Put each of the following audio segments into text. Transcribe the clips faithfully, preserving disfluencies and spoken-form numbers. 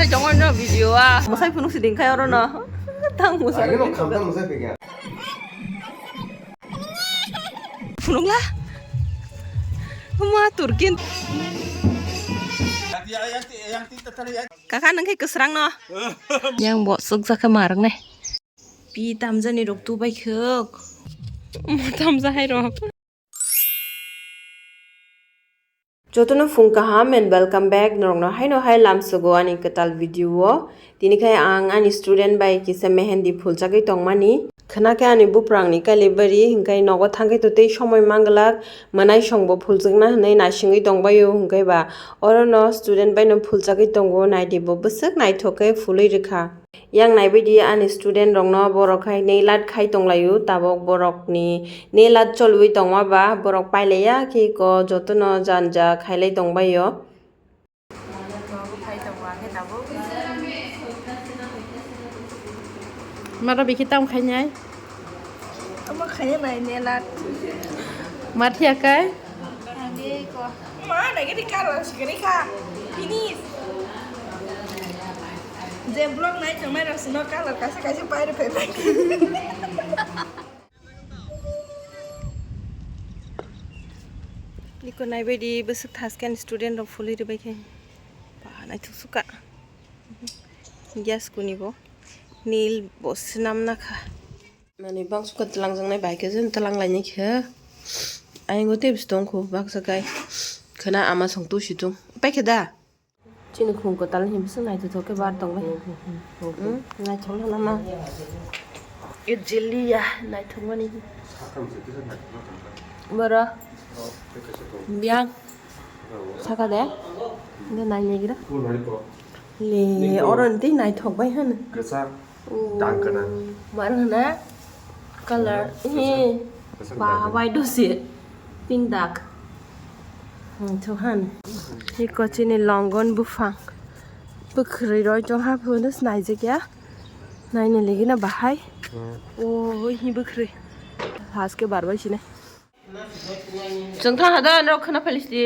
Tongo no video a. Mwsai phunuk si dingkhai oro no. Tang mwsai. Ani no khamta mwsai phikya. Phunukla. Ma turkin. Kaka nang khe kwsrang no. Yang bo sukjak khe marang ne. Pi tamjani rok tu bai khuk. Mo tamja hai rok. Jotono phung kaham and welcome back norokno haino hai lamsogo ani kwtal video o. Tini khai ang ani student bai kisa mehendi phuljagwi tongmani. Khna khe ani buprangni kailibari hinkhai nogo thangkhai to tei somoi manglak, mwnai songbo phuljakna hwnwi naisingwi tongbaio hinkhai ba orono student baino phuljagwi tongo naidi bo bwswk naithok khe phulwi rwkha. Yang naibaidi ani student rokno borok khai nail art khai tonglaio, tabok borokni nail art cholwi tongma ba borok pailaiya khe eko jotono janja khailai tongbaio. Maro bikhi tam khainai? Omo khainai bai nail art. Mathiya kai? Ma, nagini color sikiri kha. Finish. Je vlog nai chongnai rok sino color kaisa kaisa pairi phai phai. Niko naibaidi bwswk thaskhe ani student rok phulwi rwbai khe. Ba, naithok sukha. Gas kuni bo. Nil bo swnam nakha. Nani bangso khe twlangjaknai bai khe chwng twlang lainai khe. Ayang o tei bwswk tongkho baksa kai. Khwna ama song tu si tung. Pai khe da? Chini khung kwtal ni bwswk naithothok khe bar tong bai. Hmm, naithok lama. E jeliya naithok mani. Boro. Biyang. Saka de. De nai negira. Le, oro ni tei naithok bai hwn. Kwchak. Dang kana. Mar hwna? Color. Kwchak. He. Kwchak ba, dang kana. Wai dosi. Pink dak. Hmm, to han. Hi kochini longon buphang. Bwkhwrwi roi tong ha phunus naijak ya. Naina ligina bahai. Hmm. O, hi bwkhwrwi. Haske barbai sini. Chwng thang hada norok khwna phailis di.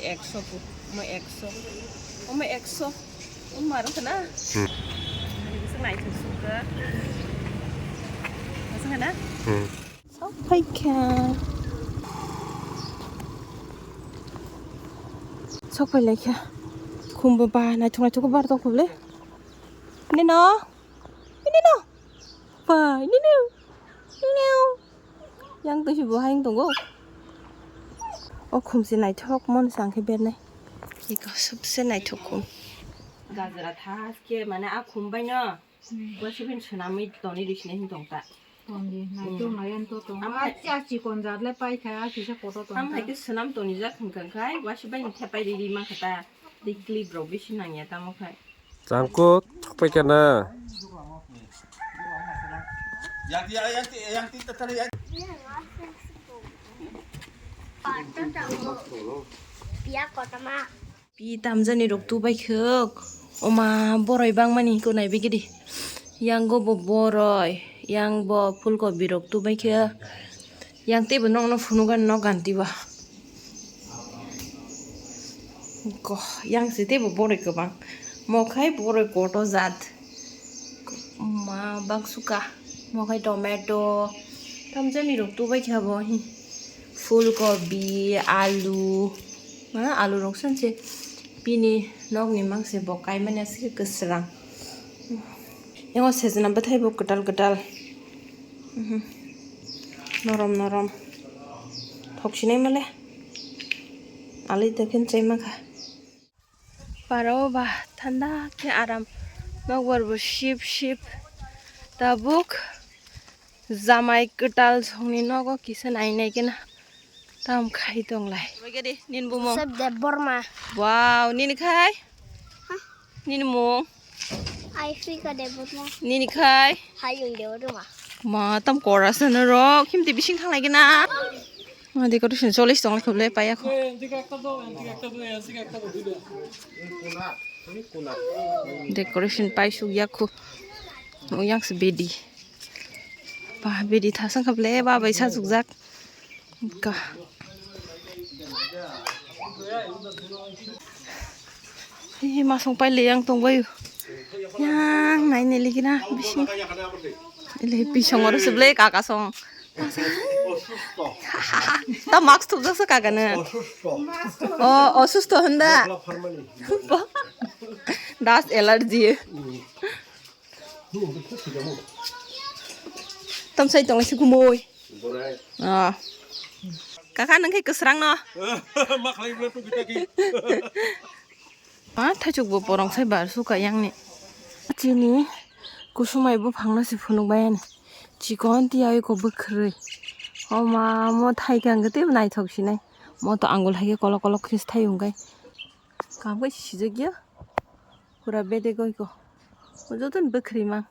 Ekso pu, omo ekso, omo ekso, omo marwng khna. Hmm. Naithok sukha. Masuk khna? Hmm. Sok phaikha. Sok phailaikha. Khumbo ba naithok naithok bar tong khumle. Nino. Nino. Ba, nino. Nino. Yang twi si bo hai tongo. O khumse naithok mon sang khe bernai. Iko subse naithok khum. Gajra thaske mane a khum bai no. Waisa bai swnamwi toni rwsine hin tong ta. Toni, naitok nai ang to tong. Am hai- Achi, achi kon jat le pai kha, achi se koto tong. Am hai khe swnam toni jak hwn kha khai, waisa bai ni thepai ri ri ma kha ta. Tei clip rok bisi nang ya tamo khai. Changkuk thok pai kha na. Yang ti, yang ti, yang ti tathar yang. Pia kotama. Pi tamjani rok tubai khuk. Oma boroi bangmani hiko nai bigidi. Yang go bo boroi, yang bo phulkobi rok tubai khe. Yang teibo nokno phunukgani nok ganti ba. Ko, yang se teibo boroi kwbang. Mokhai boroi koto jat. Ma bangsuka. Mokhai tomato. Tamjani rok tubai khe bo hi. Phulkobi, alu. Mana alu rok sanse. Bini nokni mangse bo kaimani aswk kwsrang. Yango sejna bwthai bo kwtal kwtal. Mhm. Norom norom. Thok sinai male. Ali dekhen chai makha. Paro ba thanda khe aram. Nokbar bo sip sip. Tabuk jamai kwtal songni nogo kisa nai nai khe na. Tam khai tong lai. Bai gadi, nin bumung. Joseph Debbarma. Wow, nini khai? Huh? Nini mung? Aifrika Debbarma. Nini khai? Hayung Debbarma. Ma, tam kora sana ro. Kim te bising thang lagi na? Decoration cholis tong kho le paya kho. Decoration pai suk yak kho. Yang se bedi. Ba bedi thasang kho le ba bai sa suk jak. Ka. Hei, masong pai le yang tong bai. Yang nai ne ligi na bising. Ile bisong oro se ble kaka song. Ta mask thupjak se kaka ne. O, osusto hwnda. Dust allergy. Tam sai tong si kumoi. Ah. Kaka nang kai kwsrang no. Ma khlai bla tu kita ki. Ah, thaichuk bo porong sai bar suka yang ni. Chini kusumai bo phangna si phunuk bai ani. Chikon ti ai ko bwkhri. O ma mo thai kang te naithok sinai. Mo to angul hai kolok kolok khris thai ungkai. Kam kai si sijak ya. Pura bede goi ko. O joton bwkhri mang.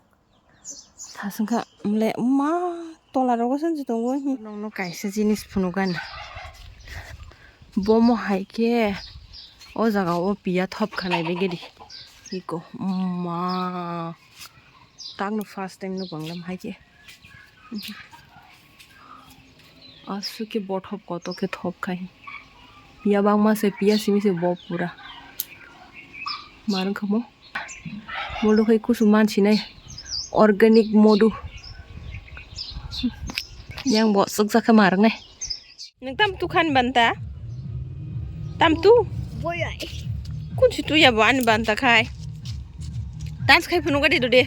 Thasungkha mle ma tola rogo sansi tongo hi. Nongno kaisa jinis phunukani. Bomo hai khe o jaga o piya thop khanai begedi. Iko ma takno first time no banglam hai khe. Aswk khe bothop kotor khe thop khai. Piya bangma se, piya simi se bo pura. Marwng kha mo. Molo khai kusu mansinai organic modu. Yang bo sukjak khe marwng nai. Nwng tam tu khan banta? Tam tu? Boyai. Kun si tu ya bo ani banta khai. Dance khai phunuk gadi dode.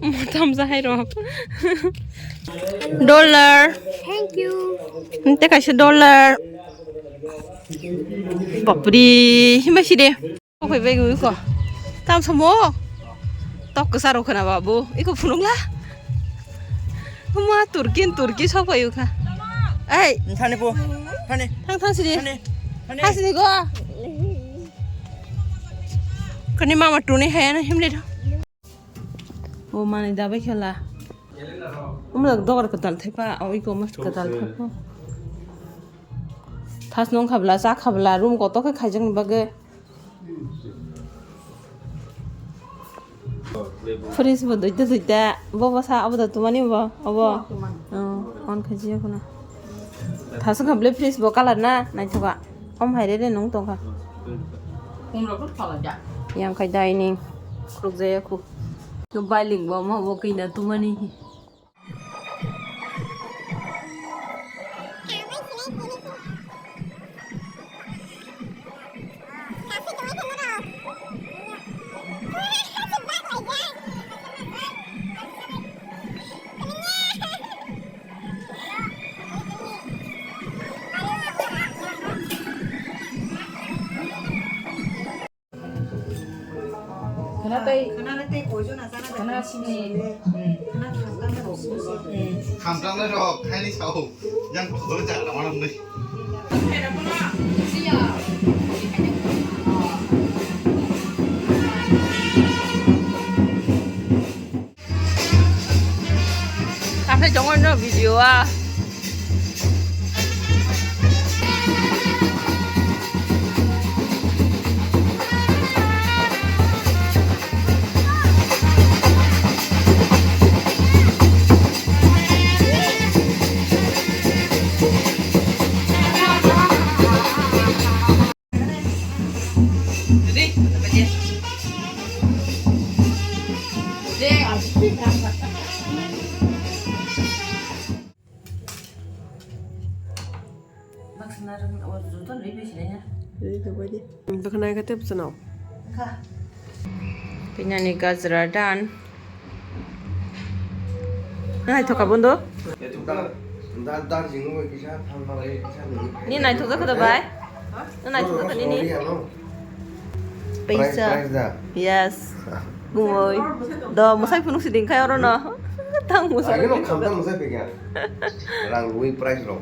Mo tam sa hai rok. Dollar. Thank you. Nte kaisa dollar. Bapri, himba si de. Kok bai bai ko. Tam samo. Tok kesa rok khana babu. Iko phunuk la. Ma Turki, Turki sok bai kha. Ei. Thani po. Thani. Thang thang si de. Thani. Thani. Thang si de go. Kani mama tuni hai na himle do. O mani dabai khela. Umlak dogar katal thaipa, o iko mas katal thaipa. Thas nong khabla, cha khabla, room kotor khe khaijak ni bagwi. Fridge bo duita duita, bo bwsa abo da tumani bo, obo. Oh, on khaji ya kuna. Thas khabla fridge bo kalar na, naithoka. Om hai re re nong tongkha. Yang khai dining. Khuruk jaya khu. Bailing bo ma bo kina tumani. Khwna tei, khwna tei poison asana khwna sini. Hmm. Khwna kham kham na sini. Hmm. Kham kham na rok, khaini sao. Yang khoro jaga mana mui. Kaphai tongo no video a. Bwkhwnai khe tei bwsano. Pinani gajra dan. Naithok ka bondo? Ni naithok jakha da bai? Ni naithok jakha nini? Paisa. Price da? Yes. Gumoi. Do, mwsai phunuk si ding khai oro no. Tang mwsai. Agino khamtam mwsai pekya. Rang rwi price rok.